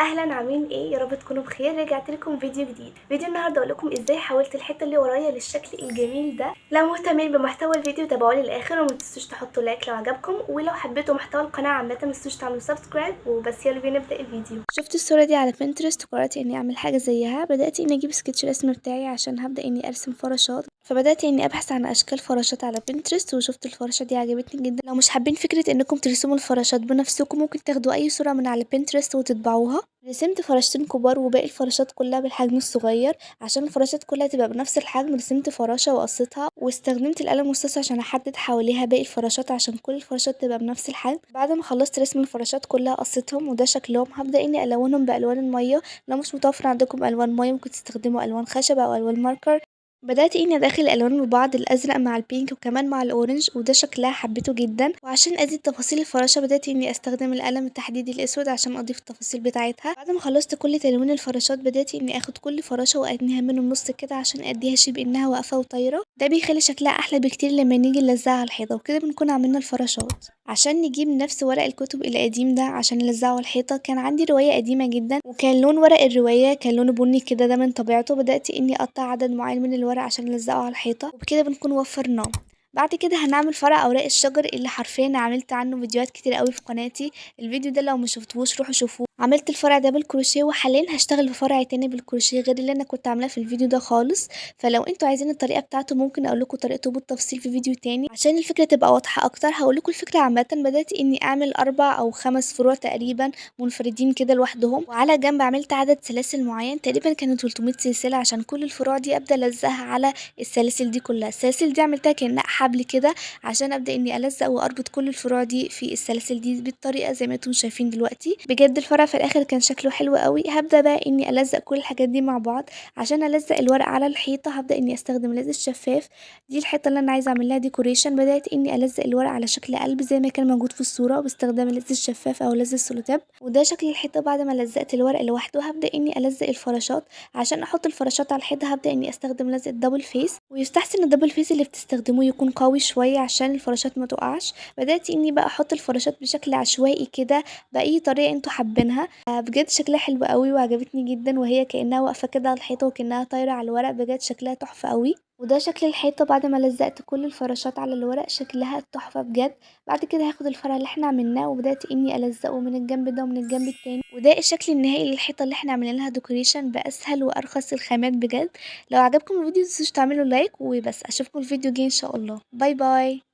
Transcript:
اهلا، عاملين ايه؟ يا رب تكونوا بخير. رجعت لكم فيديو جديد. فيديو النهارده اقول لكم ازاي حولت الحتة اللي ورايا للشكل الجميل ده. لو مهتمين بمحتوى الفيديو تابعوني للاخر، وما تنسوش تحطوا like لو عجبكم، ولو حبيتوا محتوى القناة عامة ما تنسوش تعملوا subscribe. وبس يلا بينا نبدا الفيديو. شفت الصورة دي على Pinterest وقررت اني اعمل حاجة زيها. بدات اني اجيب سكتش الرسم بتاعي عشان هبدا اني ارسم فراشات، فبدات اني ابحث عن اشكال فراشات على Pinterest، وشفت الفراشة دي عجبتني جدا. لو مش حابين فكرة انكم ترسموا الفراشات بنفسكم ممكن تاخدوا اي صوره من على Pinterest وتطبعوها. رسمت فراشتين كبار وباقي الفراشات كلها بالحجم الصغير عشان الفراشات كلها تبقى بنفس الحجم. رسمت فراشة وقصيتها واستخدمت القلم الرصاص عشان احدد حواليها باقي الفراشات عشان كل الفراشات تبقى بنفس الحجم. بعد ما خلصت رسم الفراشات كلها قصيتهم وده شكلهم. هبدأ اني الونهم بالوان المية. لو مش متوفر عندكم الوان مية ممكن تستخدموا الوان خشب او الوان marker. بدأت اني ادخل الالوان ببعض، الازرق مع ال pink وكمان مع ال orange، وده شكلها حبيته جدا. وعشان ازيد تفاصيل الفراشة بدأت اني استخدم القلم التحديدي الاسود عشان اضيف التفاصيل بتاعتها. بعد ما خلصت كل تلوين الفراشات بدأت اني اخد كل فراشة وادنيها من النص كده عشان اديها shape انها واقفة وطايرة. ده بيخلي شكلها احلى بكتير لما نيجي نلزقها على الحيطة. وكده بنكون عملنا الفراشات. عشان نجيب نفس ورق الكتب القديم ده عشان نلزقه على الحيطة، كان عندي رواية قديمة جدا وكان لون ورق الرواية كان لونه بني كده، ده من طبيعته. بدأت اني اقطع عدد معين من الورق عشان نلزقه على الحيطة، وبكده بنكون وفرناه. بعد كده هنعمل فرع اوراق الشجر اللي حرفيا عملت عنه فيديوهات كتير قوي في قناتي. الفيديو ده لو ما شفتوهوش روحوا شوفوه. عملت الفرع ده بالكروشيه، وحاليا هشتغل بفرع تاني بالكروشيه غير اللي انا كنت عاملاه في الفيديو ده خالص. فلو انتوا عايزين الطريقة بتاعته ممكن اقول لكم طريقته بالتفصيل في فيديو تاني عشان الفكرة تبقى واضحة اكتر. هقول لكم الفكرة عامة. بدات اني اعمل 4 او 5 فروع تقريبا منفردين كده لوحدهم، وعلى جنب عملت عدد سلاسل معين تقريبا كانوا 300 سلسلة عشان كل الفروع دي ابدا الزقها على السلاسل دي كلها. السلاسل دي عملتها كانها حبل كده عشان ابدا اني الزق واربط كل الفروع دي في السلاسل دي بالطريقة زي ما انتم شايفين دلوقتي. بجد الفرع في الاخر كان شكله حلو قوي. هبدا بقى اني الزق كل الحاجات دي مع بعض. عشان الزق الورق على الحيطة هبدا اني استخدم لزق الشفاف. دي الحيطة اللي انا عايزه اعمل لها decoration. بدات اني الزق الورق على شكل قلب زي ما كان موجود في الصورة باستخدام اللزق الشفاف او لزق السولوتاب. وده شكل الحيطة بعد ما لزقت الورق لوحده. هبدا اني الزق الفراشات. عشان احط الفراشات على الحيطة هبدا اني استخدم لزق ال double face، ويستحسن ال double face اللي بتستخدموه يكون قوي شوية عشان الفراشات ما تقعش. بدات اني بقى احط الفراشات بشكل عشوائي كده باي طريقه انتوا حابينها. بجد شكلها حلو قوي وعجبتني جدا، وهي كانها واقفة كده على الحيطة وكانها طايره على الورق. بجد شكلها تحفة قوي. وده شكل الحيطة بعد ما لزقت كل الفراشات على الورق، شكلها تحفة بجد. بعد كده هاخد الفرع اللي احنا عملناه وبدات اني الزقه من الجنب ده ومن الجنب التاني. وده الشكل النهائي للحيطه اللي احنا عملنا لها decoration باسهل وارخص الخامات بجد. لو عجبكم الفيديو متنسوش تعملوا like، وبس اشوفكم الفيديو الجاي ان شاء الله. bye bye.